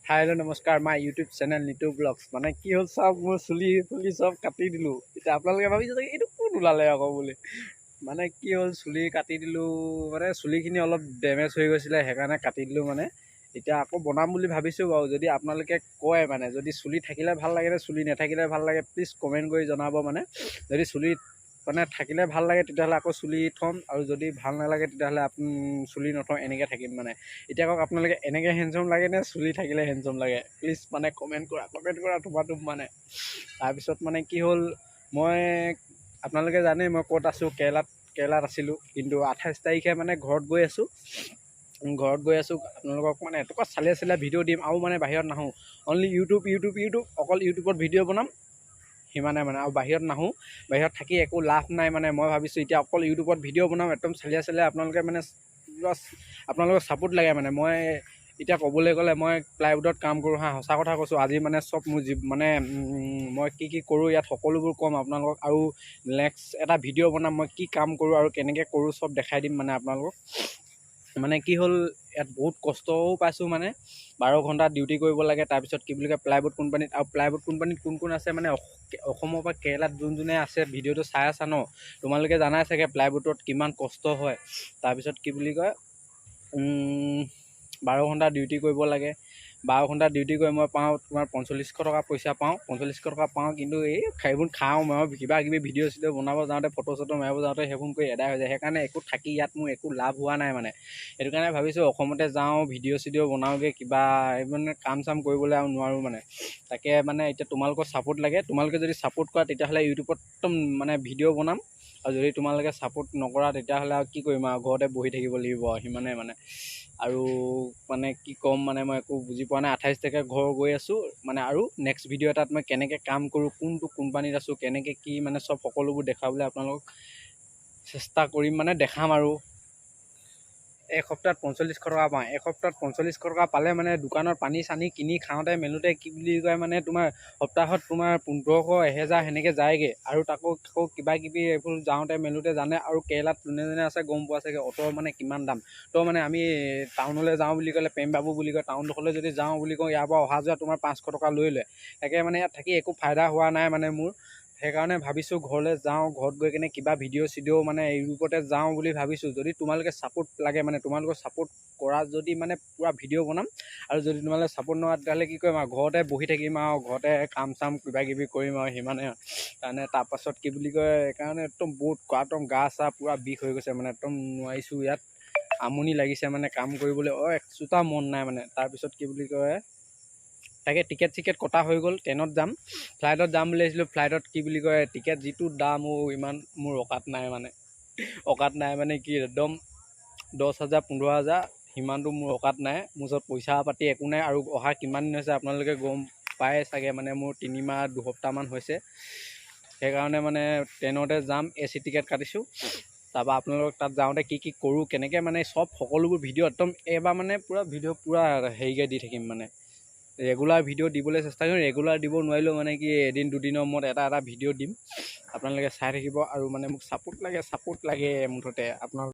হাই, hello', নমস্কাৰ, my YouTube channel Nitu blogs. মানে কি হ'ল চাওক, মোৰ চুলি তুলি চব কাটি দিলোঁ। এতিয়া আপোনালোকে ভাবিছে চাগে এইটো কোন ওলালে আকৌ বুলি। মানে কি হ'ল, চুলি কাটি দিলোঁ, মানে চুলিখিনি অলপ ডেমেজ হৈ গৈছিলে, সেইকাৰণে কাটি দিলোঁ। মানে এতিয়া আকৌ বনাম বুলি ভাবিছোঁ বাৰু। যদি আপোনালোকে কয়, মানে যদি চুলি থাকিলে ভাল লাগে নে চুলি নাথাকিলে ভাল লাগে, প্লিজ কমেণ্ট কৰি জনাব। মানে যদি চুলি মানে থাকিলে ভাল লাগে, তেতিয়াহ'লে আকৌ চুলি থ'ম আৰু যদি ভাল নালাগে, তেতিয়াহ'লে চুলি নথওঁ, এনেকৈ থাকিম। মানে এতিয়া কওক আপোনালোকে, এনেকৈ হেণ্ডচম লাগে নে চুলি থাকিলে হেণ্ডচম লাগে? প্লিজ মানে কমেণ্ট কৰা, কমেণ্ট কৰা তোমাৰটোক। মানে তাৰপিছত মানে কি হ'ল, মই আপোনালোকে জানে মই ক'ত আছোঁ, কেৰেলাত। কেৰেলাত আছিলোঁ, কিন্তু 28 তাৰিখে মানে ঘৰত গৈ আছোঁ, ঘৰত গৈ আছোঁ। আপোনালোকক মানে এটুকুৰা চালিয়া চালিয়া ভিডিঅ' দিম আৰু মানে বাহিৰত নাহোঁ। অনলি ইউটিউব, ইউটিউব, ইউটিউব, অকল ইউটিউবত ভিডিঅ' বনাম, সিমানে। মানে আৰু বাহিৰত নাহোঁ, বাহিৰত থাকি একো লাভ নাই। মানে মই ভাবিছোঁ এতিয়া অকল ইউটিউবত ভিডিঅ' বনাম, একদম চালিয়া চালিয়া। আপোনালোকে মানে আপোনালোকৰ ছাপোৰ্ট লাগে। মানে মই এতিয়া ক'বলৈ গ'লে মই প্লাইউডত কাম কৰোঁ। হা, সঁচা কথা কৈছোঁ। আজি মানে চব মোৰ যি মানে মই কি কি কৰোঁ ইয়াত, সকলোবোৰ ক'ম আপোনালোকক আৰু নেক্সট এটা ভিডিঅ' বনাম, মই কি কাম কৰোঁ আৰু কেনেকৈ কৰোঁ চব দেখাই দিম। মানে আপোনালোকক মানে কি হ'ল, ইয়াত বহুত কষ্টও পাইছোঁ। মানে 12 ঘণ্টা ডিউটি কৰিব লাগে। তাৰপিছত কি বুলি কয়, প্লাইউড কোম্পানীত। আৰু প্লাইউড কোম্পানীত কোন কোন আছে, মানে অসমৰ পৰা কেৰেলাত যোন যোনে আছে, ভিডিঅ'টো চাই আছা ন, তোমালোকে জানাই চাগে প্লাইউডত কিমান কষ্ট হয়। তাৰপিছত কি বুলি কয়, 12 ঘণ্টা ডিউটি কৰিব লাগে। 12 ঘণ্টা ডিউটি কৰি মই পাওঁ তোমাৰ 4500 টকা পইচা পাওঁ, 4500 টকা পাওঁ। কিন্তু এই সেইবোৰ খাওঁ মই, কিবা কিবি ভিডিঅ' চিডিঅ' বনাব যাওঁতে, ফটো চটো মাৰিব যাওঁতে সেইবোৰ কৰি এদাই হৈ যায়। সেইকাৰণে একো থাকি ইয়াত মোৰ একো লাভ হোৱা নাই। মানে সেইটো কাৰণে ভাবিছোঁ অসমতে যাওঁ, ভিডিঅ' চিডিঅ' বনাওঁগৈ কিবা, মানে কাম চাম কৰিবলৈ আৰু নোৱাৰোঁ। মানে তাকে মানে এতিয়া তোমালোকৰ ছাপোৰ্ট লাগে। তোমালোকে যদি ছাপোৰ্ট কৰা, তেতিয়াহ'লে ইউটিউবত একদম মানে ভিডিঅ' বনাম আৰু যদি তোমালোকে ছাপোৰ্ট নকৰা, তেতিয়াহ'লে আৰু কি কৰিম? আৰু ঘৰতে বহি থাকিব লাগিব আৰু সিমানে। মানে আৰু মানে কি ক'ম, মানে মই একো বুজি পোৱা নাই। 28 তাৰিখে ঘৰ গৈ আছোঁ। মানে আৰু নেক্সট ভিডিঅ' এটাত মই কেনেকৈ কাম কৰোঁ, কোনটো কোম্পানীত আছোঁ, কেনেকৈ কি, মানে চব সকলোবোৰ দেখুৱাবলৈ আপোনালোকক চেষ্টা কৰিম, মানে দেখাম। আৰু এসপ্তাহত 4500 টকা পাওঁ। এসপ্তাহত 4500 টকা পালে মানে দোকানত পানী চানী কিনি খাওঁতে মেলোঁতে কি বুলি কয়, মানে তোমাৰ সপ্তাহত তোমাৰ 1500, 1000 সেনেকৈ যায়গৈ। আৰু তাকো আকৌ কিবা কিবি এইবোৰ যাওঁতে মেলোঁতে জানে। আৰু কেৰেলাত যোনে যোনে আছে গম পোৱা চাগে অ'টোৰ মানে কিমান দাম। তো মানে আমি টাউনলৈ যাওঁ বুলি ক'লে, প্ৰেম বাবু বুলি কয় টাউনডোখৰলৈ যদি যাওঁ বুলি কওঁ, ইয়াৰ পৰা অহা যোৱা তোমাৰ 500 টকা লৈ লয়। তাকে মানে ইয়াত থাকি একো ফাইদা হোৱা নাই মানে মোৰ। সেইকাৰণে ভাবিছোঁ ঘৰলৈ যাওঁ, ঘৰত গৈ কিনে কিবা ভিডিঅ' চিডিঅ' মানে ইউটিউবতে যাওঁ বুলি ভাবিছোঁ। যদি তোমালোকে ছাপোৰ্ট লাগে, মানে তোমালোকৰ ছাপোৰ্ট কৰা যদি মানে পূৰা ভিডিঅ' বনাম আৰু যদি তোমালোকে ছাপোৰ্ট নকৰা, তেতিয়াহ'লে কি কৰিম? আৰু ঘৰতে বহি থাকিম আৰু ঘৰতে কাম চাম কিবা কিবি কৰিম আৰু সিমানে। তাৰমানে তাৰপাছত কি বুলি কয়, সেইকাৰণে একদম বহুত একদম গা চা পূৰা বিষ হৈ গৈছে। মানে একদম নোৱাৰিছোঁ ইয়াত, আমনি লাগিছে মানে কাম কৰিবলৈ। অ' একচোটা মন নাই মানে। তাৰপিছত কি বুলি কয়, তাকে টিকেট চিকেট কটা হৈ গ'ল, ট্ৰেইনত যাম। ফ্লাইটত যাম বুলি ভাবিছিলোঁ, ফ্লাইটত কি বুলি কয়, টিকেট যিটো দাম, ইমান মোৰ অকাত নাই। মানে অকাত নাই মানে কি, একদম 10 হাজাৰ, 15 হাজাৰ, সিমানটো মোৰ অকাত নাই। মোৰ ওচৰত পইচা পাতি একো নাই। আৰু অহা কিমান দিন হৈছে আপোনালোকে গম পায় চাগে, মানে মোৰ 3 মাহ 2 সপ্তাহমান হৈছে। সেইকাৰণে মানে ট্ৰেইনতে যাম, এ চি টিকেট কাটিছোঁ। তাৰপৰা আপোনালোকক তাত যাওঁতে কি কি কৰোঁ, কেনেকৈ, মানে চব সকলোবোৰ ভিডিঅ' একদম এইবাৰ মানে পূৰা ভিডিঅ' পূৰা হেৰিকৈ দি থাকিম। মানে ৰেগুলাৰ ভিডিঅ' দিবলৈ চেষ্টা কৰিম। ৰেগুলাৰ দিব নোৱাৰিলেও মানে কি, এদিন দুদিনৰ মূৰত এটা এটা ভিডিঅ' দিম, আপোনালোকে চাই থাকিব। আৰু মানে মোক ছাপোৰ্ট লাগে, ছাপোৰ্ট লাগে মুঠতে আপোনালোক।